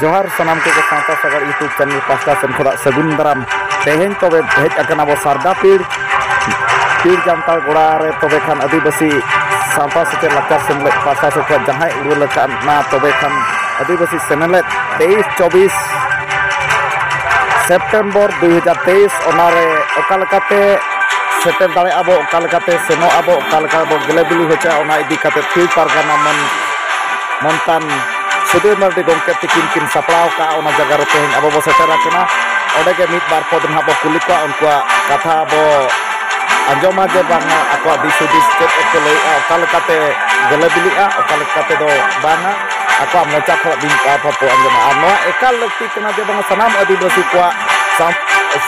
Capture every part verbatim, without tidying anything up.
ᱡᱚᱦᱟᱨ ᱥᱟᱱᱟᱢ ᱠᱚᱜᱮ ᱥᱟᱶᱛᱟ ᱥᱟᱜᱟᱲ YouTube ᱪᱮᱱᱮᱞ ᱯᱟᱦᱴᱟ ᱥᱮᱱ ᱠᱷᱚᱱᱟᱜ ᱥᱟᱹᱜᱩᱱ ᱫᱟᱨᱟᱢ᱾ ᱛᱮᱦᱮᱧ ᱛᱚᱵᱮ ᱦᱮᱡ ᱟᱠᱟᱱᱟ ᱵᱚ ᱥᱟᱨᱫᱟ ᱯᱤᱲ, ᱯᱤᱲ ᱡᱟᱱᱛᱟᱲ ᱜᱚᱲᱟ ᱨᱮ᱾ ᱛᱚᱵᱮ ᱠᱷᱟᱱ ᱟᱹᱫᱤᱵᱟᱹᱥᱤ ᱥᱟᱶᱛᱟ ᱥᱮᱪᱮᱫ ᱞᱟᱠᱪᱟᱨ ᱥᱮᱢᱞᱮᱫ ᱯᱟᱦᱴᱟ ᱥᱮᱫ ᱠᱷᱚᱱ ᱡᱟᱦᱟᱸᱭ ᱩᱨᱟᱹᱞ ᱟᱠᱟᱱᱟ, ᱛᱚᱵᱮ ᱠᱷᱟᱱ ᱟᱹᱫᱤᱵᱟᱹᱥᱤ ᱥᱮᱱᱮᱞᱮᱫ ᱛᱮᱭᱤᱥ ᱪᱚᱵᱵᱤᱥ ᱥᱮᱯᱴᱮᱢᱵᱚᱨ ᱫᱩᱭ ᱦᱟᱡᱟᱨ ᱛᱮᱭᱤᱥ, ᱚᱱᱟᱨᱮ ᱚᱠᱟ ᱞᱮᱠᱟᱛᱮ ᱥᱮᱴᱮᱨ ᱫᱟᱲᱮᱭᱟᱜᱼᱟ ᱵᱚ, ᱚᱠᱟ ᱞᱮᱠᱟᱛᱮ ᱥᱮᱱᱚᱜ ᱟᱵᱚ, ᱚᱠᱟ ᱞᱮᱠᱟ ᱵᱚ ᱜᱮᱞᱮ ᱵᱤᱞᱤ ᱦᱚᱪᱚᱭᱟ, ᱚᱱᱟ ᱤᱫᱤ ᱠᱟᱛᱮ ᱯᱤᱲ ᱯᱟᱨᱜᱟᱱᱟ ᱢᱟᱹᱱ ᱢᱚᱱᱛᱟᱱ ᱥᱩᱫᱷᱤᱨ ᱢᱟᱨᱰᱤ ᱜᱚᱢᱠᱮ ᱛᱤᱠᱤᱱ ᱠᱤᱱ ᱥᱟᱯᱲᱟᱣ ᱠᱟᱜᱼᱟ᱾ ᱚᱱᱟ ᱡᱟᱭᱜᱟ ᱨᱮ ᱛᱮᱦᱮᱧ ᱟᱵᱚ ᱵᱚ ᱥᱮᱴᱮᱨ ᱟᱠᱟᱱᱟ᱾ ᱚᱸᱰᱮ ᱜᱮ ᱢᱤᱫ ᱵᱟᱨ ᱯᱚᱫ ᱱᱟᱦᱟᱜ ᱵᱚ ᱠᱩᱞᱤ ᱠᱚᱣᱟ, ᱩᱱᱠᱩᱣᱟᱜ ᱠᱟᱛᱷᱟ ᱵᱚ ᱟᱸᱡᱚᱢᱟ ᱡᱮ ᱵᱟᱝᱟ, ᱟᱠᱚᱣᱟᱜ ᱫᱤᱥ ᱦᱩᱫᱤᱥ ᱪᱮᱫ ᱠᱚ ᱞᱟᱹᱭᱮᱜᱼᱟ, ᱚᱠᱟ ᱞᱮᱠᱟᱛᱮ ᱜᱮᱞᱮ ᱵᱤᱞᱤᱜᱼᱟ, ᱚᱠᱟ ᱞᱮᱠᱟ ᱛᱮᱫᱚ ᱵᱟᱝᱟ, ᱟᱠᱚᱣᱟᱜ ᱢᱚᱪᱟ ᱠᱷᱚᱱ ᱵᱤᱱ ᱯᱟᱯ ᱦᱚᱸᱠᱚ ᱟᱸᱡᱚᱢᱟ᱾ ᱟᱨ ᱱᱚᱣᱟ ᱮᱠᱟᱞ ᱞᱟᱹᱠᱛᱤ ᱠᱟᱱᱟ ᱡᱮ ᱵᱟᱝᱟ ᱥᱟᱱᱟᱢ ᱟᱹᱫᱤᱵᱟᱹᱥᱤ ᱠᱚᱣᱟᱜ ᱥᱟᱶ-,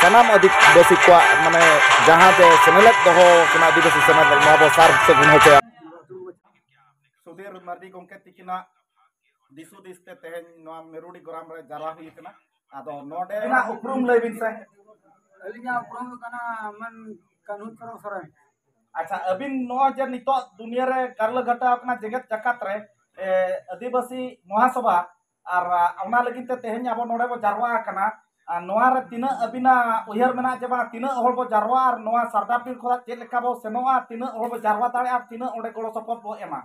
ᱥᱟᱱᱟᱢ ᱟᱹᱫᱤᱵᱟᱹᱥᱤ ᱠᱚᱣᱟᱜ ᱢᱟᱱᱮ ᱡᱟᱦᱟᱸ ᱡᱮ ᱥᱮᱱᱮᱞᱮᱫ ᱫᱚᱦᱚ ᱠᱟᱱᱟ ᱟᱹᱫᱤᱵᱟᱹᱥᱤ ᱥᱮᱱᱮᱞᱮᱫ, ᱱᱚᱣᱟ ᱵᱚ ᱥᱟᱨ ᱥᱟᱹᱜᱩᱱ ᱦᱚᱪᱚᱭᱟ᱾ ᱥᱩᱫᱷᱤᱨ ᱢᱟᱨᱰᱤ ᱜᱚᱢᱠᱮ ᱛᱤᱠᱤᱱᱟᱜ ᱫᱤᱥ ᱦᱩᱫᱤᱥ ᱛᱮ ᱛᱮᱦᱮᱧ ᱱᱚᱣᱟ ᱢᱮᱨᱩᱰᱤ ᱜᱚᱨᱟᱢ ᱨᱮ ᱡᱟᱣᱨᱟ ᱦᱩᱭ ᱟᱠᱟᱱᱟ᱾ ᱟᱫᱚ ᱱᱚᱰᱮᱱᱟᱜ ᱩᱯᱨᱩᱢ ᱞᱟᱹᱭ ᱵᱤᱱ ᱥᱮ᱾ ᱟᱹᱞᱤᱧᱟᱜ ᱩᱯᱨᱩᱢ ᱫᱚ ᱠᱟᱱᱟ ᱢᱮᱱ ᱠᱟᱹᱱᱦᱩ ᱪᱚᱨᱚᱱ ᱥᱚᱨᱮᱱ᱾ ᱟᱪᱪᱷᱟ, ᱟᱹᱵᱤᱱ ᱱᱚᱣᱟ ᱡᱮ ᱱᱤᱛᱚᱜ ᱫᱩᱱᱤᱭᱟᱹ ᱨᱮ ᱜᱟᱨᱞᱟᱹ ᱜᱷᱟᱴᱟᱣ ᱟᱠᱟᱱᱟ ᱡᱮᱜᱮᱛ ᱡᱟᱠᱟᱛ ᱨᱮ, ᱮ, ᱟᱹᱫᱤᱵᱟᱹᱥᱤ ᱢᱚᱦᱟᱥᱚᱵᱷᱟ, ᱟᱨ, ᱟ, ᱚᱱᱟ ᱞᱟᱹᱜᱤᱫ ᱛᱮ ᱛᱮᱦᱮᱧ ᱟᱵᱚ ᱱᱚᱰᱮ ᱵᱚ ᱡᱟᱨᱣᱟ ᱟᱠᱟᱱᱟ᱾ ᱟᱨ ᱱᱚᱣᱟ ᱨᱮ ᱛᱤᱱᱟᱹᱜ ᱟᱹᱵᱤᱱᱟᱜ ᱩᱭᱦᱟᱹᱨ ᱢᱮᱱᱟᱜᱼᱟ ᱡᱮ ᱵᱟᱝ ᱛᱤᱱᱟᱹᱜ ᱦᱚᱲ ᱵᱚ ᱡᱟᱨᱣᱟ ᱟᱨ ᱱᱚᱣᱟ ᱥᱟᱨᱫᱟ ᱯᱤᱲ ᱠᱷᱚᱱᱟᱜ ᱪᱮᱫ ᱞᱮᱠᱟ ᱵᱚ ᱥᱮᱱᱚᱜᱼᱟ, ᱛᱤᱱᱟᱹᱜ ᱦᱚᱲ ᱵᱚ ᱡᱟᱨᱣᱟ ᱫᱟᱲᱮᱭᱟᱜᱼᱟ, ᱛᱤᱱᱟᱹᱜ ᱚᱸᱰᱮ ᱜᱚᱲᱚ ᱥᱚᱯᱚᱦᱚᱫ ᱵᱚ ᱮᱢᱟ?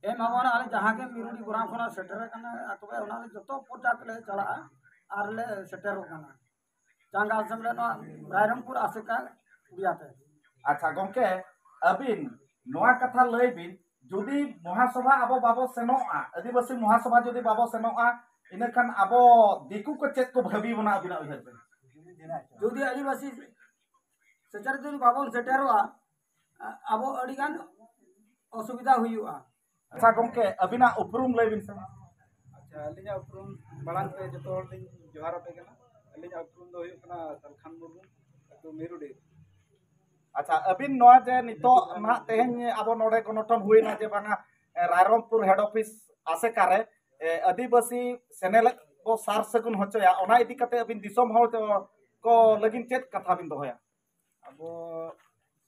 ᱮᱢ ᱟᱵᱚᱱᱟ, ᱟᱞᱮ ᱡᱟᱦᱟᱸ ᱜᱮ ᱢᱤᱨᱩᱰᱤ ᱜᱚᱨᱟᱢ ᱠᱷᱚᱱᱟᱜ ᱥᱮᱴᱮᱨ ᱟᱠᱟᱱᱟ, ᱛᱚᱵᱮ ᱚᱱᱟ ᱞᱮ ᱡᱚᱛᱚ ᱯᱚᱨᱡᱟᱭ ᱛᱮᱞᱮ ᱪᱟᱞᱟᱜᱼᱟ ᱟᱨ ᱞᱮ ᱥᱮᱴᱮᱨᱚᱜ ᱠᱟᱱᱟ᱾ ᱪᱟᱸᱜᱟ ᱥᱮᱢᱞᱮᱫ ᱱᱚᱣᱟ ᱨᱟᱭᱨᱚᱝᱯᱩᱨ ᱟᱥᱮᱠᱟ ᱮᱨᱤᱭᱟ ᱛᱮ᱾ ᱟᱪᱪᱷᱟ ᱜᱚᱢᱠᱮ, ᱟᱹᱵᱤᱱ ᱱᱚᱣᱟ ᱠᱟᱛᱷᱟ ᱞᱟᱹᱭ ᱵᱤᱱ, ᱡᱩᱫᱤ ᱢᱚᱦᱟᱥᱚᱵᱷᱟ ᱟᱵᱚ ᱵᱟᱵᱚ ᱥᱮᱱᱚᱜᱼᱟ, ᱟᱹᱫᱤᱵᱟᱹᱥᱤ ᱢᱚᱦᱟᱥᱚᱵᱷᱟ ᱡᱩᱫᱤ ᱵᱟᱵᱚ ᱥᱮᱱᱚᱜᱼᱟ, ᱤᱱᱟᱹᱠᱷᱟᱱ ᱟᱵᱚ ᱫᱤᱠᱩ ᱠᱚ ᱪᱮᱫ ᱠᱚ ᱵᱷᱟᱹᱵᱤ ᱵᱚᱱᱟ ᱟᱹᱵᱤᱱᱟᱜ ᱩᱭᱦᱟᱹᱨ ᱛᱮ? ᱡᱩᱫᱤ ᱟᱹᱫᱤᱵᱟᱹᱥᱤ ᱥᱮᱪᱮᱫ ᱡᱩᱫᱤ ᱵᱟᱵᱚᱱ ᱥᱮᱴᱮᱨᱚᱜᱼᱟ, ᱟᱵᱚ ᱟᱹᱰᱤᱜᱟᱱ ᱚᱥᱩᱵᱤᱫᱷᱟ ᱦᱩᱭᱩᱜᱼᱟ᱾ ᱟᱪᱪᱷᱟ ᱜᱚᱢᱠᱮ, ᱟᱹᱵᱤᱱᱟᱜ ᱩᱯᱨᱩᱢ ᱞᱟᱹᱭ ᱵᱤᱱ ᱥᱮ᱾ ᱟᱪᱪᱷᱟ, ᱟᱹᱞᱤᱧᱟᱜ ᱩᱯᱨᱩᱢ ᱢᱟᱲᱟᱝ ᱛᱮ ᱡᱚᱛᱚ ᱦᱚᱲ ᱞᱤᱧ ᱡᱚᱦᱟᱨ ᱟᱯᱮ ᱠᱟᱱᱟ᱾ ᱟᱹᱞᱤᱧᱟᱜ ᱩᱯᱨᱩᱢ ᱫᱚ ᱦᱩᱭᱩᱜ ᱠᱟᱱᱟ ᱥᱟᱞᱠᱷᱟᱱ ᱢᱩᱨᱢᱩ, ᱟᱹᱛᱩ ᱢᱤᱨᱩᱰᱤ᱾ ᱟᱪᱪᱷᱟ, ᱟᱹᱵᱤᱱ ᱱᱚᱣᱟ ᱡᱮ ᱱᱤᱛᱚᱜ ᱱᱟᱦᱟᱜ ᱛᱮᱦᱮᱧ ᱟᱵᱚ ᱱᱚᱰᱮ ᱜᱚᱱᱚᱴᱷᱚᱱ ᱦᱩᱭᱱᱟ ᱡᱮ ᱵᱟᱝᱟ, ᱮ, ᱨᱟᱭᱨᱚᱝᱯᱩᱨ ᱦᱮᱰ ᱚᱯᱷᱤᱥ ᱟᱥᱮᱠᱟ ᱨᱮ, ᱮ, ᱟᱹᱫᱤᱵᱟᱹᱥᱤ ᱥᱮᱱᱮᱞᱮᱫ ᱵᱚ ᱥᱟᱨ ᱥᱟᱹᱜᱩᱱ ᱦᱚᱪᱚᱭᱟ, ᱚᱱᱟ ᱤᱫᱤ ᱠᱟᱛᱮ ᱟᱹᱵᱤᱱ ᱫᱤᱥᱚᱢ ᱦᱚᱲ ᱫᱚ ᱠᱚ ᱞᱟᱹᱜᱤᱫ ᱪᱮᱫ ᱠᱟᱛᱷᱟ ᱵᱤᱱ ᱫᱚᱦᱚᱭᱟ? ᱟᱵᱚ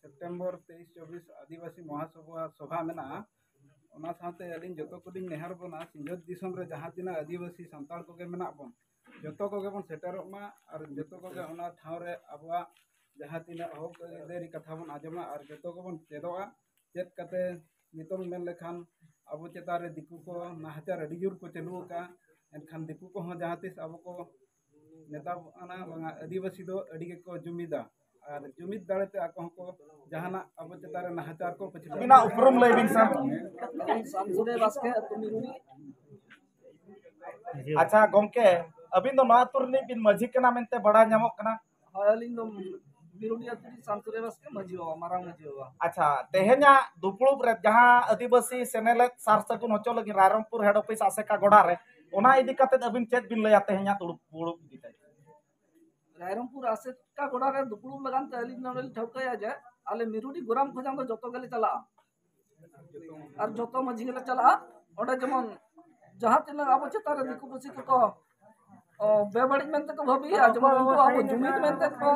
ᱥᱮᱯᱴᱮᱢᱵᱚᱨ ᱛᱮᱭᱤᱥ ᱪᱚᱵᱵᱤᱥ ᱟᱹᱫᱤᱵᱟᱹᱥᱤ ᱢᱚᱦᱟᱥᱚᱵᱷᱟ ᱥᱚᱵᱷᱟ ᱢᱮᱱᱟᱜᱼᱟ᱾ ᱚᱱᱟ ᱥᱟᱶᱛᱮ ᱟᱹᱞᱤᱧ ᱡᱚᱛᱚ ᱠᱚᱞᱤᱧ ᱱᱮᱦᱚᱨ ᱵᱚᱱᱟ, ᱥᱤᱧᱚᱛ ᱫᱤᱥᱚᱢ ᱨᱮ ᱡᱟᱦᱟᱸ ᱛᱤᱱᱟᱹᱜ ᱟᱹᱫᱤᱵᱟᱹᱥᱤ ᱥᱟᱱᱛᱟᱲ ᱠᱚᱜᱮ ᱢᱮᱱᱟᱜ ᱵᱚᱱ, ᱡᱚᱛᱚ ᱠᱚᱜᱮ ᱵᱚᱱ ᱥᱮᱴᱮᱨᱚᱜ ᱢᱟ ᱟᱨ ᱡᱚᱛᱚ ᱠᱚᱜᱮ ᱚᱱᱟ ᱴᱷᱟᱶ ᱨᱮ ᱟᱵᱚᱣᱟᱜ ᱡᱟᱦᱟᱸ ᱛᱤᱱᱟᱹᱜ ᱦᱚᱠ ᱟᱹᱭᱫᱟᱹᱨᱤ ᱠᱟᱛᱷᱟ ᱵᱚᱱ ᱟᱸᱡᱚᱢᱟ ᱟᱨ ᱡᱚᱛᱚ ᱜᱮᱵᱚᱱ ᱪᱮᱫᱚᱜᱼᱟ᱾ ᱪᱮᱫ ᱠᱟᱛᱮ ᱱᱤᱛᱚᱝ ᱢᱮᱱ ᱞᱮᱠᱷᱟᱱ ᱟᱵᱚ ᱪᱮᱛᱟᱱ ᱨᱮ ᱫᱤᱠᱩ ᱠᱚ ᱱᱟᱦᱟᱪᱟᱨ ᱟᱹᱰᱤ ᱡᱳᱨ ᱠᱚ ᱪᱟᱹᱞᱩ ᱟᱠᱟᱫᱼᱟ᱾ ᱮᱱᱠᱷᱟᱱ ᱫᱤᱠᱩ ᱠᱚᱦᱚᱸ ᱡᱟᱦᱟᱸ ᱛᱤᱥ ᱟᱵᱚ ᱠᱚ ᱢᱮᱛᱟ ᱵᱚᱱᱟ ᱵᱟᱝᱟ, ᱟᱹᱫᱤᱵᱟᱹᱥᱤ ᱫᱚ ᱟᱹᱰᱤ ᱜᱮᱠᱚ ᱡᱩᱢᱤᱫᱟ ᱟᱨ ᱡᱩᱢᱤᱫ ᱫᱟᱲᱮᱛᱮ ᱟᱠᱚ ᱦᱚᱸᱠᱚ ᱡᱟᱦᱟᱱᱟᱜ ᱟᱵᱚ ᱪᱮᱛᱟᱱ ᱨᱮ ᱱᱟᱦᱟᱪᱟᱨ ᱠᱚ ᱯᱟᱹᱪᱷᱞᱟᱹ ᱟᱹᱵᱤᱱᱟᱜ ᱩᱯᱨᱩᱢ ᱞᱟᱹᱭ ᱵᱤᱱ ᱥᱮ᱾ ᱥᱟᱢᱥᱩᱫᱮ ᱵᱟᱥᱠᱮ, ᱟᱹᱛᱩ ᱢᱤᱨᱩᱰᱤ᱾ ᱟᱪᱪᱷᱟ ᱜᱚᱢᱠᱮ, ᱟᱹᱵᱤᱱ ᱫᱚ ᱱᱚᱣᱟ ᱟᱹᱛᱩ ᱨᱤᱱᱤᱡ ᱵᱤᱱ ᱢᱟᱹᱡᱷᱤ ᱠᱟᱱᱟ ᱢᱮᱱᱛᱮ ᱵᱟᱲᱟᱭ ᱧᱟᱢᱚᱜ ᱠᱟᱱᱟ᱾ ᱦᱳᱭ, ᱟᱹᱞᱤᱧ ᱫᱚ ᱢᱤᱨᱩᱰᱤ ᱟᱹᱛᱩ ᱨᱤᱱᱤᱡ ᱥᱟᱢᱥᱩᱫᱮ ᱵᱟᱥᱠᱮ ᱢᱟᱹᱡᱷᱤ ᱵᱟᱵᱟ, ᱢᱟᱨᱟᱝ ᱢᱟᱹᱡᱷᱤ ᱵᱟᱵᱟ᱾ ᱟᱪᱪᱷᱟ, ᱛᱮᱦᱮᱧᱟᱜ ᱫᱩᱯᱲᱩᱵ ᱨᱮ ᱡᱟᱦᱟᱸ ᱟᱹᱫᱤᱵᱟᱹᱥᱤ ᱥᱮᱱᱮᱞᱮᱫ ᱥᱟᱨ ᱥᱟᱹᱜᱩᱱ ᱦᱚᱪᱚ ᱞᱟᱹᱜᱤᱫ ᱨᱟᱭᱨᱚᱝᱯᱩᱨ ᱦᱮᱰ ᱚᱯᱷᱤᱥ ᱟᱥᱮᱠᱟ ᱜᱚᱰᱟ ᱨᱮ, ᱚᱱᱟ ᱤᱫᱤ ᱠᱟᱛᱮ ᱟᱹᱵᱤᱱ ᱪᱮᱫ ᱵᱤᱱ ᱞᱟᱹᱭᱟ ᱛᱮᱦᱮᱧᱟᱜ ᱫᱩᱲᱩᱵ ᱫᱩᱲᱩᱵ ᱤᱫᱤ ᱠᱟᱛᱮ? ᱨᱟᱭᱨᱚᱝᱯᱩᱨ ᱟᱥᱮᱠᱟ ᱜᱚᱰᱟ ᱨᱮ ᱫᱩᱯᱲᱩᱵ ᱞᱟᱹᱜᱤᱫ ᱛᱮ ᱟᱹᱞᱤᱧ ᱱᱚᱰᱮ ᱞᱤᱧ ᱴᱷᱟᱹᱣᱠᱟᱹᱭᱟ ᱡᱮ ᱟᱞᱮ ᱢᱤᱨᱩᱰᱤ ᱜᱚᱨᱟᱢ ᱠᱷᱚᱱᱟᱜ ᱫᱚ ᱡᱚᱛᱚ ᱜᱮᱞᱮ ᱪᱟᱞᱟᱜᱼᱟ ᱟᱨ ᱡᱚᱛᱚ ᱢᱟᱹᱡᱷᱤ ᱜᱮᱞᱮ ᱪᱟᱞᱟᱜᱼᱟ᱾ ᱚᱸᱰᱮ ᱡᱮᱢᱚᱱ ᱡᱟᱦᱟᱸ ᱛᱤᱱᱟᱹᱜ ᱟᱵᱚ ᱪᱮᱛᱟᱱ ᱨᱮ ᱫᱤᱠᱩ ᱯᱩᱥᱤ ᱠᱚᱠᱚ ᱚ, ᱵᱮᱵᱟᱹᱲᱤᱡ ᱢᱮᱱᱛᱮ ᱠᱚ ᱵᱷᱟᱹᱵᱤᱭᱟ, ᱡᱮᱢᱚᱱ ᱩᱱᱠᱩ ᱟᱵᱚ ᱡᱩᱢᱤᱫ ᱢᱮᱱᱛᱮ ᱠᱚ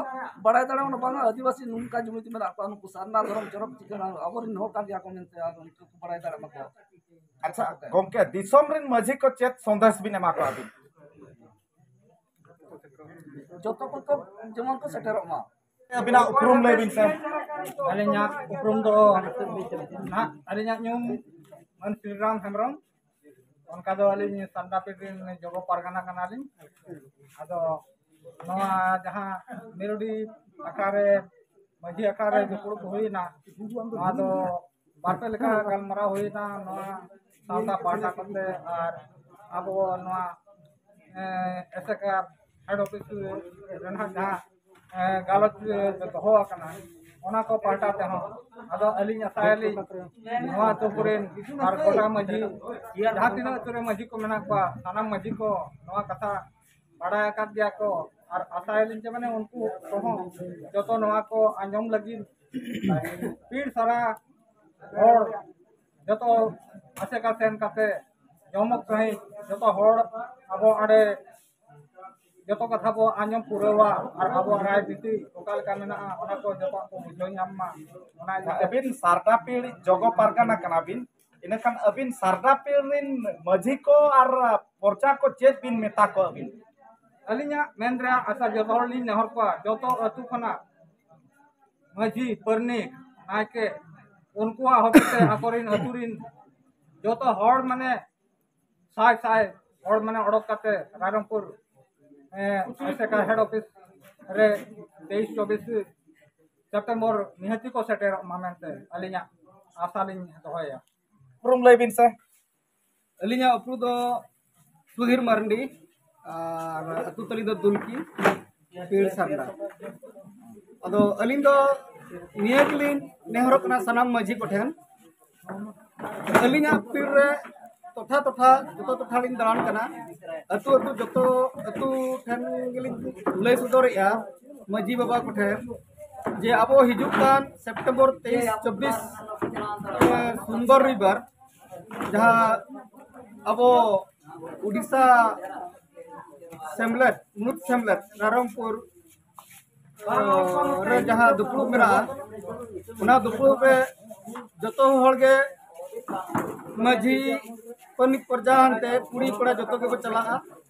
ᱵᱟᱲᱟᱭ ᱫᱟᱲᱮᱭᱟᱜᱼᱟ, ᱵᱟᱝᱟ ᱟᱹᱫᱤᱵᱟᱹᱥᱤ ᱱᱚᱝᱠᱟ ᱡᱩᱢᱤᱫ ᱢᱮᱱᱟᱜ ᱠᱚᱣᱟ, ᱱᱩᱠᱩ ᱥᱟᱨᱱᱟ ᱫᱷᱚᱨᱚᱢ ᱪᱚᱨᱚᱠ ᱪᱤᱠᱟᱹᱬᱟ ᱟᱵᱚᱨᱮᱱ ᱦᱚᱲ ᱠᱟᱱ ᱜᱮᱭᱟ ᱠᱚ ᱢᱮᱱᱛᱮ, ᱟᱨ ᱩᱱᱠᱩ ᱠᱚ ᱵᱟᱲᱟᱭ ᱫᱟᱲᱮᱭᱟᱜ ᱢᱟᱠᱚ᱾ ᱟᱪᱪᱷᱟ ᱜᱚᱢᱠᱮ, ᱫᱤᱥᱚᱢ ᱨᱮᱱ ᱢᱟᱹᱡᱷᱤ ᱠᱚ ᱪᱮᱫ ᱥᱚᱱᱫᱮᱥ ᱵᱤᱱ ᱮᱢᱟ ᱠᱚᱣᱟ ᱟᱹᱵᱤᱱ? ᱡᱚᱛᱚ ᱠᱚ ᱡᱮᱢᱚᱱ ᱠᱚ ᱥᱮᱴᱮᱨᱚᱜ ᱢᱟ᱾ ᱟᱹᱵᱤᱱᱟᱜ ᱩᱯᱨᱩᱢ ᱞᱟᱹᱭ ᱵᱤᱱ ᱥᱮ᱾ ᱟᱹᱞᱤᱧᱟᱜ ᱩᱯᱨᱩᱢ ᱫᱚ ᱱᱟᱦᱟᱜ ᱟᱹᱞᱤᱧᱟᱜ ᱧᱩᱢ ᱢᱟᱹᱱ ᱥᱨᱤᱨᱟᱢ ᱦᱮᱢᱵᱨᱚᱢ᱾ ᱚᱱᱠᱟ ᱫᱚ ᱟᱹᱞᱤᱧ ᱥᱟᱱᱰᱟᱯᱤᱴ ᱨᱮᱱ ᱡᱚᱜᱚ ᱯᱟᱨᱜᱟᱱᱟ ᱠᱟᱱᱟᱞᱤᱧ᱾ ᱟᱫᱚ ᱱᱚᱣᱟ ᱡᱟᱦᱟᱸ ᱢᱤᱨᱩᱰᱤ ᱟᱠᱷᱲᱟ ᱨᱮ ᱢᱟᱹᱡᱷᱤ ᱟᱠᱷᱲᱟ ᱨᱮ ᱫᱩᱯᱲᱩᱵ ᱦᱩᱭᱱᱟ, ᱱᱚᱣᱟ ᱫᱚ ᱵᱟᱨᱯᱮ ᱞᱮᱠᱟ ᱜᱟᱞᱢᱟᱨᱟᱣ ᱦᱩᱭᱱᱟ ᱱᱚᱣᱟ ᱥᱟᱶᱛᱟ ᱯᱟᱦᱴᱟ ᱠᱚᱛᱮ ᱟᱨ ᱟᱵᱚ ᱱᱚᱣᱟ ᱮᱥᱮᱠᱟ ᱦᱮᱰ ᱚᱯᱷᱤᱥ ᱨᱮᱱᱟᱜ ᱡᱟᱦᱟᱸ ᱜᱟᱞᱚᱪ ᱫᱚᱦᱚ ᱟᱠᱟᱱᱟ ᱚᱱᱟ ᱠᱚ ᱯᱟᱦᱴᱟ ᱛᱮᱦᱚᱸ᱾ ᱟᱫᱚ ᱟᱹᱞᱤᱧ ᱟᱥᱟᱭᱟᱞᱤᱧ ᱱᱚᱣᱟ ᱟᱹᱛᱩ ᱠᱚᱨᱮᱱ ᱟᱨ ᱜᱚᱴᱟ ᱢᱟᱹᱡᱷᱤ ᱡᱟᱦᱟᱸ ᱛᱤᱱᱟᱹᱜ ᱟᱹᱛᱩ ᱨᱮ ᱢᱟᱹᱡᱷᱤ ᱠᱚ ᱢᱮᱱᱟᱜ ᱠᱚᱣᱟ ᱥᱟᱱᱟᱢ ᱢᱟᱹᱡᱷᱤ ᱠᱚ ᱱᱚᱣᱟ ᱠᱟᱛᱷᱟ ᱵᱟᱲᱟᱭ ᱟᱠᱟᱫ ᱜᱮᱭᱟ ᱠᱚ ᱟᱨ ᱟᱥᱟᱭᱟᱞᱤᱧ ᱡᱮ ᱢᱟᱱᱮ ᱩᱱᱠᱩ ᱠᱚᱦᱚᱸ ᱡᱚᱛᱚ ᱱᱚᱣᱟ ᱠᱚ ᱟᱸᱡᱚᱢ ᱞᱟᱹᱜᱤᱫ ᱯᱤᱲ ᱥᱟᱨᱟ ᱦᱚᱲ ᱡᱚᱛᱚ ᱟᱥᱮᱠᱟ ᱥᱮᱱ ᱠᱟᱛᱮ ᱡᱚᱢᱚᱠ ᱥᱟᱺᱦᱤᱡ ᱡᱚᱛᱚ ᱦᱚᱲ ᱟᱵᱚ ᱚᱸᱰᱮ ᱡᱚᱛᱚ ᱠᱟᱛᱷᱟ ᱵᱚ ᱟᱸᱡᱚᱢ ᱯᱩᱨᱟᱹᱣᱟ ᱟᱨ ᱟᱵᱚᱣᱟᱜ ᱨᱟᱭᱱᱤᱛᱤ ᱚᱠᱟ ᱞᱮᱠᱟ ᱢᱮᱱᱟᱜᱼᱟ ᱚᱱᱟ ᱠᱚ ᱡᱚᱛᱚᱣᱟᱜ ᱠᱚ ᱵᱩᱡᱷᱟᱹᱣ ᱧᱟᱢ ᱢᱟ᱾ ᱚᱱᱟ ᱤᱫᱤ ᱠᱟᱛᱮ ᱟᱹᱵᱤᱱ ᱥᱟᱨᱱᱟ ᱯᱤᱲ ᱡᱚᱜᱚ ᱯᱟᱨᱜᱟᱱᱟ ᱠᱟᱱᱟ ᱵᱤᱱ, ᱤᱱᱟᱹᱠᱷᱟᱱ ᱟᱹᱵᱤᱱ ᱥᱟᱨᱱᱟ ᱯᱤᱲ ᱨᱤᱱ ᱢᱟᱹᱡᱷᱤ ᱠᱚ ᱟᱨ ᱯᱚᱨᱡᱟ ᱠᱚ ᱪᱮᱫ ᱵᱤᱱ ᱢᱮᱛᱟ ᱠᱚᱣᱟ ᱟᱹᱵᱤᱱ? ᱟᱹᱞᱤᱧᱟᱜ ᱢᱮᱱ ᱨᱮᱭᱟᱜ ᱟᱥᱟ ᱡᱚᱛᱚ ᱦᱚᱲ ᱞᱤᱧ ᱱᱮᱦᱚᱨ ᱠᱚᱣᱟ, ᱡᱚᱛᱚ ᱟᱹᱛᱩ ᱠᱷᱚᱱᱟᱜ ᱢᱟᱹᱡᱷᱤ, ᱯᱟᱨᱟᱱᱤᱠ, ᱱᱟᱭᱠᱮ, ᱩᱱᱠᱩᱣᱟᱜ ᱦᱚᱛᱮ ᱛᱮ ᱟᱠᱚᱨᱤᱱ ᱟᱹᱛᱩ ᱨᱤᱱ ᱡᱚᱛᱚ ᱦᱚᱲ ᱢᱟᱱᱮ ᱥᱟᱭ ᱥᱟᱭ ᱦᱚᱲ ᱢᱟᱱᱮ ᱚᱰᱚᱠ ᱠᱟᱛᱮ ᱨᱟᱭᱨᱚᱝᱯᱩᱨ, ᱮ, ᱟᱥᱮᱠᱟ ᱦᱮᱰ ᱚᱯᱷᱤᱥ ᱨᱮ ᱛᱮᱭᱤᱥ ᱪᱚᱵᱵᱤᱥ ᱥᱮᱯᱴᱮᱢᱵᱚᱨ ᱱᱤᱦᱟᱹᱛᱤ ᱠᱚ ᱥᱮᱴᱮᱨᱚᱜ ᱢᱟ ᱢᱮᱱᱛᱮ ᱟᱹᱞᱤᱧᱟᱜ ᱟᱥᱟ ᱞᱤᱧ ᱫᱚᱦᱚᱭᱟ᱾ ᱩᱯᱨᱩᱢ ᱞᱟᱹᱭ ᱵᱤᱱ ᱥᱮ᱾ ᱟᱹᱞᱤᱧᱟᱜ ᱩᱯᱨᱩᱢ ᱫᱚ ᱥᱩᱫᱷᱤᱨ ᱢᱟᱨᱱᱰᱤ, ᱟᱨ ᱟᱹᱛᱩ ᱛᱟᱹᱞᱤ ᱫᱚ ᱫᱩᱞᱠᱤ, ᱯᱤᱲ ᱥᱟᱨᱱᱟ᱾ ᱟᱫᱚ ᱟᱹᱞᱤᱧ ᱫᱚ ᱱᱤᱭᱟᱹ ᱜᱮᱞᱤᱧ ᱱᱮᱦᱚᱨᱚᱜ ᱠᱟᱱᱟ ᱥᱟᱱᱟᱢ ᱢᱟᱹᱡᱷᱤ ᱠᱚᱴᱷᱮᱱ, ᱟᱹᱞᱤᱧᱟᱜ ᱯᱤᱲ ᱨᱮ ᱴᱚᱴᱷᱟ ᱴᱚᱴᱷᱟ, ᱡᱚᱛᱚ ᱴᱚᱴᱷᱟ ᱞᱤᱧ ᱫᱟᱬᱟᱱ ᱠᱟᱱᱟ, ᱟᱹᱛᱩ ᱟᱹᱛᱩ ᱡᱚᱛᱚ ᱟᱹᱛᱩ ᱴᱷᱮᱱ ᱜᱮᱞᱤᱧ ᱞᱟᱹᱭ ᱥᱚᱫᱚᱨᱮᱜᱼᱟ ᱢᱟᱹᱡᱷᱤ ᱵᱟᱵᱟ ᱠᱚᱴᱷᱮᱱ, ᱡᱮ ᱟᱵᱚ ᱦᱤᱡᱩᱜ ᱠᱟᱱ ᱥᱮᱯᱴᱮᱢᱵᱚᱨ ᱛᱮᱭᱤᱥ ᱪᱚᱵᱵᱤᱥ, ᱮ, ᱥᱳᱢᱵᱟᱨ ᱨᱚᱵᱤᱵᱟᱨ ᱡᱟᱦᱟᱸ ᱟᱵᱚ ᱩᱰᱤᱥᱟ ᱥᱮᱢᱞᱮᱫ, ᱢᱩᱬᱩᱛ ᱥᱮᱢᱞᱮᱫ ᱨᱟᱭᱨᱚᱝᱯᱩᱨ, ᱮ, ᱨᱮ ᱡᱟᱦᱟᱸ ᱫᱩᱯᱲᱩᱵ ᱢᱮᱱᱟᱜᱼᱟ, ᱚᱱᱟ ᱫᱩᱯᱲᱩᱵ ᱨᱮ ᱡᱚᱛᱚ ᱦᱚᱲ ᱜᱮ ᱢᱟᱹᱡᱷᱤ, ᱯᱟᱨᱟᱱᱤᱠ, ᱯᱚᱨᱡᱟ ᱦᱟᱱᱛᱮ ᱠᱩᱲᱤ ᱠᱚᱲᱟ ᱡᱚᱛᱚ ᱜᱮᱵᱚ ᱪᱟᱞᱟᱜᱼᱟ᱾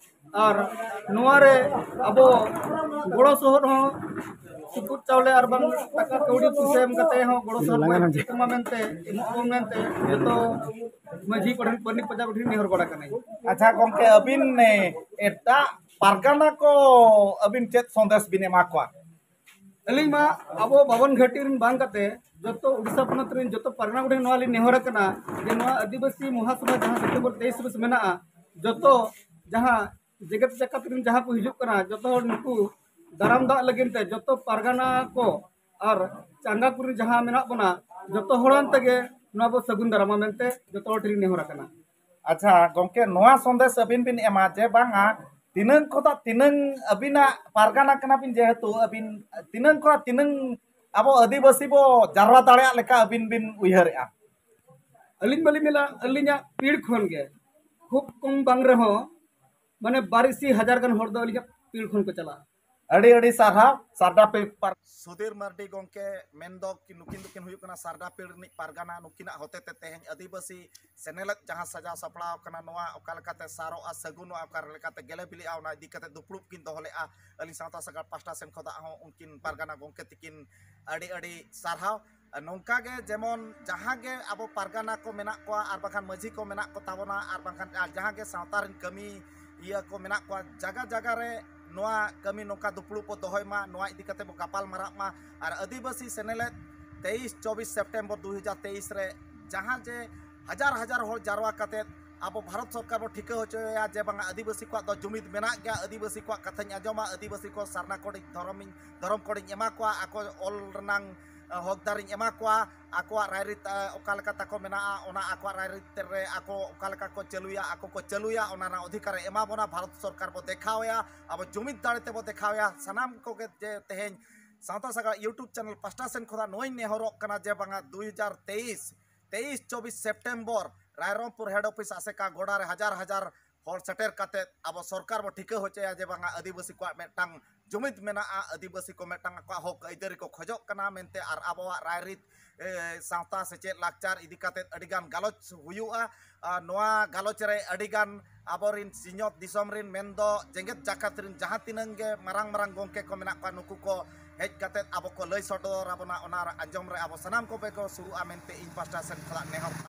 ᱟᱨ ᱱᱚᱣᱟ ᱨᱮ ᱟᱵᱚ ᱜᱚᱲᱚ ᱥᱚᱦᱚᱫ ᱦᱚᱸ, ᱪᱩᱯᱩᱫ ᱪᱟᱣᱞᱮ ᱟᱨ ᱵᱟᱝ ᱴᱟᱠᱟ ᱠᱟᱹᱣᱰᱤ ᱯᱩᱭᱥᱟᱹ ᱮᱢ ᱠᱟᱛᱮ ᱦᱚᱸ ᱜᱚᱲᱚ ᱥᱚᱦᱚᱫ ᱵᱚ ᱮᱢ ᱠᱮᱫ ᱠᱚᱢᱟ ᱢᱮᱱᱛᱮ, ᱮᱢᱚᱜ ᱵᱚᱱ ᱢᱮᱱᱛᱮ ᱡᱚᱛᱚ ᱢᱟᱹᱡᱷᱤ ᱠᱚᱴᱷᱮᱱ, ᱯᱟᱨᱟᱱᱤᱠ ᱯᱚᱨᱡᱟ ᱠᱚᱴᱷᱮᱱ ᱱᱮᱦᱚᱨ ᱜᱚᱲᱟ ᱠᱟᱱᱟᱧ᱾ ᱟᱪᱪᱷᱟ ᱜᱚᱢᱠᱮ, ᱟᱹᱵᱤᱱ, ᱮ, ᱮᱴᱟᱜ ᱯᱟᱨᱜᱟᱱᱟ ᱠᱚ ᱟᱹᱵᱤᱱ ᱪᱮᱫ ᱥᱚᱱᱫᱮᱥ ᱵᱤᱱ ᱮᱢᱟ ᱠᱚᱣᱟ? ᱟᱹᱞᱤᱧ ᱢᱟ ᱟᱵᱚ ᱵᱟᱵᱚᱱ ᱜᱷᱟᱹᱴᱤ ᱨᱮᱱ ᱵᱟᱝ ᱠᱟᱛᱮ ᱡᱚᱛᱚ ᱩᱰᱤᱥᱟ ᱯᱚᱱᱚᱛ ᱨᱮᱱ ᱡᱚᱛᱚ ᱯᱟᱨᱜᱟᱱᱟ ᱠᱚᱴᱷᱮᱱ ᱱᱚᱣᱟ ᱞᱤᱧ ᱱᱮᱦᱚᱨ ᱟᱠᱟᱱᱟ ᱡᱮ ᱱᱚᱣᱟ ᱟᱹᱫᱤᱵᱟᱹᱥᱤ ᱢᱚᱦᱟᱥᱚᱵᱷᱟ ᱡᱟᱦᱟᱸ ᱥᱮᱯᱴᱮᱢᱵᱚᱨ ᱛᱮᱭᱤᱥ ᱨᱮ ᱢᱮᱱᱟᱜᱼᱟ, ᱡᱚᱛᱚ ᱡᱟᱦᱟᱸ ᱡᱮᱜᱮᱛ ᱡᱟᱠᱟᱛ ᱨᱮᱱ ᱡᱟᱦᱟᱸ ᱠᱚ ᱦᱤᱡᱩᱜ ᱠᱟᱱᱟ, ᱡᱚᱛᱚ ᱦᱚᱲ ᱱᱩᱠᱩ ᱫᱟᱨᱟᱢ ᱫᱟᱜ ᱞᱟᱹᱜᱤᱫ ᱛᱮ ᱡᱚᱛᱚ ᱯᱟᱨᱜᱟᱱᱟ ᱠᱚ ᱟᱨ ᱪᱟᱸᱜᱟ ᱠᱚᱨᱮ ᱡᱟᱦᱟᱸ ᱢᱮᱱᱟᱜ ᱵᱚᱱᱟ, ᱡᱚᱛᱚ ᱦᱚᱲᱟᱱ ᱛᱮᱜᱮ ᱱᱚᱣᱟ ᱵᱚ ᱥᱟᱹᱜᱩᱱ ᱫᱟᱨᱟᱢᱟ ᱢᱮᱱᱛᱮ ᱡᱚᱛᱚ ᱦᱚᱲ ᱴᱷᱮᱱ ᱱᱮᱦᱚᱨ ᱟᱠᱟᱱᱟ᱾ ᱟᱪᱪᱷᱟ ᱜᱚᱢᱠᱮ, ᱱᱚᱣᱟ ᱥᱚᱱᱫᱮᱥ ᱟᱹᱵᱤᱱ ᱵᱤᱱ ᱮᱢᱟ ᱡᱮ ᱵᱟᱝᱟ, ᱛᱤᱱᱟᱹᱝ ᱠᱷᱚᱱᱟᱜ ᱛᱤᱱᱟᱹᱝ ᱟᱹᱵᱤᱱᱟᱜ ᱯᱟᱨᱜᱟᱱᱟ ᱠᱟᱱᱟ ᱵᱤᱱ, ᱡᱮᱦᱮᱛᱩ ᱟᱹᱵᱤᱱ ᱛᱤᱱᱟᱹᱝ ᱠᱷᱚᱱᱟᱜ ᱛᱤᱱᱟᱹᱝ ᱟᱵᱚ ᱟᱹᱫᱤᱵᱟᱹᱥᱤ ᱵᱚ ᱡᱟᱨᱣᱟ ᱫᱟᱲᱮᱭᱟᱜ ᱞᱮᱠᱟ ᱟᱹᱵᱤᱱ ᱵᱤᱱ ᱩᱭᱦᱟᱹᱨᱮᱜᱼᱟ? ᱟᱹᱞᱤᱧ ᱢᱟᱞᱤᱧ ᱢᱮᱱᱟ, ᱟᱹᱞᱤᱧᱟᱜ ᱯᱤᱲ ᱠᱷᱚᱱ ᱜᱮ ᱠᱷᱩᱵ ᱠᱚᱢ ᱵᱟᱝ ᱨᱮᱦᱚᱸ ᱢᱟᱱᱮ ᱵᱟᱨ ᱤᱥᱤ ᱦᱟᱡᱟᱨ ᱜᱟᱱ ᱦᱚᱲ ᱫᱚ ᱟᱹᱞᱤᱧᱟᱜ ᱯᱤᱲ ᱠᱷᱚᱱ ᱠᱚ ᱪᱟᱞᱟᱜᱼᱟ᱾ ᱟᱹᱰᱤ ᱟᱹᱰᱤ ᱥᱟᱨᱦᱟᱣ ᱥᱟᱨᱫᱟ ᱯᱤᱲ ᱯᱟᱨ- ᱥᱩᱫᱷᱤᱨ ᱢᱟᱨᱰᱤ ᱜᱚᱢᱠᱮ ᱢᱮᱱᱫᱚ ᱠᱤ ᱱᱩᱠᱤᱱ ᱫᱚᱠᱤᱱ ᱦᱩᱭᱩᱜ ᱠᱟᱱᱟ ᱥᱟᱨᱫᱟ ᱯᱤᱲ ᱨᱤᱱᱤᱡ ᱯᱟᱨᱜᱟᱱᱟ᱾ ᱱᱩᱠᱤᱱᱟᱜ ᱦᱚᱛᱮ ᱛᱮ ᱛᱮᱦᱮᱧ ᱟᱹᱫᱤᱵᱟᱹᱥᱤ ᱥᱮᱱᱮᱞᱮᱫ ᱡᱟᱦᱟᱸ ᱥᱟᱡᱟᱣ ᱥᱟᱯᱲᱟᱣ ᱠᱟᱱᱟ, ᱱᱚᱣᱟ ᱚᱠᱟ ᱞᱮᱠᱟᱛᱮ ᱥᱟᱨᱚᱜᱼᱟ, ᱥᱟᱹᱜᱩᱱᱚᱜᱼᱟ, ᱚᱠᱟ ᱞᱮᱠᱟᱛᱮ ᱜᱮᱞᱮ ᱵᱤᱞᱤᱜᱼᱟ, ᱚᱱᱟ ᱤᱫᱤ ᱠᱟᱛᱮ ᱫᱩᱯᱲᱩᱵ ᱠᱤᱱ ᱫᱚᱦᱚ ᱞᱮᱫᱼᱟ᱾ ᱟᱹᱞᱤᱧ ᱥᱟᱶᱛᱟ ᱥᱟᱜᱟᱲ ᱯᱟᱦᱴᱟ ᱥᱮᱱ ᱠᱷᱚᱱᱟᱜ ᱦᱚᱸ ᱩᱱᱠᱤᱱ ᱯᱟᱨᱜᱟᱱᱟ ᱜᱚᱢᱠᱮ ᱛᱤᱠᱤᱱ ᱟᱹᱰᱤ ᱟᱹᱰᱤ ᱥᱟᱨᱦᱟᱣ᱾ ᱟᱨ ᱱᱚᱝᱠᱟ ᱜᱮ ᱡᱮᱢᱚᱱ ᱡᱟᱦᱟᱸ ᱜᱮ ᱟᱵᱚ ᱯᱟᱨᱜᱟᱱᱟ ᱠᱚ ᱢᱮᱱᱟᱜ ᱠᱚᱣᱟ ᱟᱨ ᱵᱟᱝᱠᱷᱟᱱ ᱢᱟᱹᱡᱷᱤ ᱠᱚ ᱢᱮᱱᱟᱜ ᱠᱚ ᱛᱟᱵᱚᱱᱟ ᱟᱨ ᱵᱟᱝᱠᱷᱟᱱ ᱟᱨ ᱡᱟᱦᱟᱸ ᱜᱮ ᱥᱟᱶᱛᱟ ᱨᱮᱱ ᱠᱟᱹᱢᱤ ᱤᱭᱟᱹ ᱠᱚ ᱢᱮᱱᱟᱜ ᱠᱚᱣᱟ, ᱡᱟᱭᱜᱟ ᱡᱟᱭᱜᱟ ᱨᱮ ᱱᱚᱣᱟ ᱠᱟᱹᱢᱤ ᱱᱚᱝᱠᱟ ᱫᱩᱯᱲᱩᱵ ᱵᱚ ᱫᱚᱦᱚᱭ ᱢᱟ, ᱱᱚᱣᱟ ᱤᱫᱤ ᱠᱟᱛᱮ ᱵᱚ ᱜᱟᱯᱟᱞ ᱢᱟᱨᱟᱜ ᱢᱟ᱾ ᱟᱨ ᱟᱹᱫᱤᱵᱟᱹᱥᱤ ᱥᱮᱱᱮᱞᱮᱫ ᱛᱮᱭᱤᱥ ᱪᱚᱵᱵᱤᱥ ᱥᱮᱯᱴᱮᱢᱵᱚᱨ ᱫᱩ ᱦᱟᱡᱟᱨ ᱛᱮᱭᱤᱥ ᱨᱮ ᱡᱟᱦᱟᱸ ᱡᱮ ᱦᱟᱡᱟᱨ ᱦᱟᱡᱟᱨ ᱦᱚᱲ ᱡᱟᱨᱣᱟ ᱠᱟᱛᱮ ᱟᱵᱚ ᱵᱷᱟᱨᱚᱛ ᱥᱚᱨᱠᱟᱨ ᱵᱚ ᱴᱷᱤᱠᱟᱹ ᱦᱚᱪᱚᱭᱟ ᱡᱮ ᱵᱟᱝᱟ ᱟᱹᱫᱤᱵᱟᱹᱥᱤ ᱠᱚᱣᱟᱜ ᱫᱚ ᱡᱩᱢᱤᱫ ᱢᱮᱱᱟᱜ ᱜᱮᱭᱟ, ᱟᱹᱫᱤᱵᱟᱹᱥᱤ ᱠᱚᱣᱟᱜ ᱠᱟᱛᱷᱟᱧ ᱟᱸᱡᱚᱢᱟ, ᱟᱹᱫᱤᱵᱟᱹᱥᱤ ᱠᱚ ᱥᱟᱨᱱᱟ ᱠᱳᱰ ᱤᱧ ᱫᱷᱚᱨᱚᱢᱤᱧ ᱫᱷᱚᱨᱚᱢ ᱠᱳᱰ ᱤᱧ ᱮᱢᱟ ᱠᱚᱣᱟ, ᱟᱠᱚ ᱚᱞ ᱨᱮᱱᱟᱝ ᱦᱚᱠᱫᱟᱨᱤᱧ ᱮᱢᱟ ᱠᱚᱣᱟ, ᱟᱠᱚᱣᱟᱜ ᱨᱟᱭᱨᱤᱛ ᱚᱠᱟ ᱞᱮᱠᱟ ᱛᱟᱠᱚ ᱢᱮᱱᱟᱜᱼᱟ, ᱚᱱᱟ ᱟᱠᱚᱣᱟᱜ ᱨᱟᱭᱨᱤᱛ ᱨᱮ ᱟᱠᱚ ᱚᱠᱟ ᱞᱮᱠᱟ ᱠᱚ ᱪᱟᱹᱞᱩᱭᱟ, ᱟᱠᱚ ᱠᱚ ᱪᱟᱹᱞᱩᱭᱟ, ᱚᱱᱟ ᱨᱮᱱᱟᱜ ᱚᱫᱷᱤᱠᱟᱨ ᱮ ᱮᱢᱟ ᱵᱚᱱᱟ᱾ ᱵᱷᱟᱨᱚᱛ ᱥᱚᱨᱠᱟᱨ ᱵᱚ ᱫᱮᱠᱷᱟᱣᱮᱭᱟ, ᱟᱵᱚ ᱡᱩᱢᱤᱫ ᱫᱟᱲᱮ ᱛᱮᱵᱚ ᱫᱮᱠᱷᱟᱣᱮᱭᱟ᱾ ᱥᱟᱱᱟᱢ ᱠᱚᱜᱮ ᱡᱮ ᱛᱮᱦᱮᱧ ᱥᱟᱶᱛᱟ ᱥᱟᱜᱟᱲ YouTube ᱪᱮᱱᱮᱞ ᱯᱟᱦᱴᱟ ᱥᱮᱱ ᱠᱷᱚᱱᱟᱜ ᱱᱚᱣᱟᱧ ᱱᱮᱦᱚᱨᱚᱜ ᱠᱟᱱᱟ ᱡᱮ ᱵᱟᱝᱟ ᱫᱩᱭ ᱦᱟᱡᱟᱨ ᱛᱮᱭᱤᱥ ᱛᱮᱭᱤᱥ ᱪᱚᱵᱵᱤᱥ ᱥᱮᱯᱴᱮᱢᱵᱚᱨ ᱨᱟᱭᱨᱚᱝᱯᱩᱨ ᱦᱮᱰ ᱚᱯᱷᱤᱥ ᱟᱥᱮᱠᱟ ᱜᱚᱰᱟ ᱨᱮ ᱦᱟᱡᱟᱨ ᱦᱟᱡᱟᱨ ᱦᱚᱲ ᱥᱮᱴᱮᱨ ᱠᱟᱛᱮ ᱟᱵᱚ ᱥᱚᱨᱠᱟᱨ ᱵᱚ ᱴᱷᱤᱠᱟᱹ ᱦᱚᱪᱚᱭᱟ ᱡᱮ ᱵᱟᱝᱟ ᱟᱹᱫᱤᱵᱟᱹᱥᱤ ᱠᱚᱣᱟᱜ ᱢᱤᱫᱴᱟᱝ ᱡᱩᱢᱤᱫ ᱢᱮᱱᱟᱜᱼᱟ, ᱟᱹᱫᱤᱵᱟᱹᱥᱤ ᱠᱚ ᱢᱤᱫᱴᱟᱝ ᱟᱠᱚᱣᱟᱜ ᱦᱚᱠ ᱟᱹᱭᱫᱟᱹᱨᱤ ᱠᱚ ᱠᱷᱚᱡᱚᱜ ᱠᱟᱱᱟ ᱢᱮᱱᱛᱮ, ᱟᱨ ᱟᱵᱚᱣᱟᱜ ᱨᱟᱭᱨᱤᱛ ᱥᱟᱶᱛᱟ ᱥᱮᱪᱮᱫ ᱞᱟᱠᱪᱟᱨ ᱤᱫᱤ ᱠᱟᱛᱮ ᱟᱹᱰᱤᱜᱟᱱ ᱜᱟᱞᱚᱪ ᱦᱩᱭᱩᱜᱼᱟ᱾ ᱟᱨ ᱱᱚᱣᱟ ᱜᱟᱞᱚᱪ ᱨᱮ ᱟᱹᱰᱤᱜᱟᱱ ᱟᱵᱚᱨᱤᱱ ᱥᱤᱧᱚᱛ ᱫᱤᱥᱚᱢ ᱨᱤᱱ ᱢᱮᱱᱫᱚ ᱡᱮᱜᱮᱛ ᱡᱟᱠᱟᱛ ᱨᱤᱱ ᱡᱟᱦᱟᱸ ᱛᱤᱱᱟᱹᱝ ᱜᱮ ᱢᱟᱨᱟᱝ ᱢᱟᱨᱟᱝ ᱜᱚᱢᱠᱮ ᱠᱚ ᱢᱮᱱᱟᱜ ᱠᱚᱣᱟ, ᱱᱩᱠᱩ ᱠᱚ ᱦᱮᱡ ᱠᱟᱛᱮ ᱟᱵᱚ ᱠᱚ ᱞᱟᱹᱭ ᱥᱚᱫᱚᱨ ᱟᱵᱚᱱᱟ᱾ ᱚᱱᱟ ᱟᱸᱡᱚᱢ ᱨᱮ ᱟᱵᱚ ᱥᱟᱱᱟᱢ ᱠᱚᱜᱮ ᱠᱚ ᱥᱩᱨᱩᱜᱼᱟ ᱢᱮᱱᱛᱮ ᱤᱧ ᱯᱟᱦᱴᱟ ᱥᱮᱱ ᱠᱷᱚᱱᱟᱜ ᱱᱮᱦᱚᱨ᱾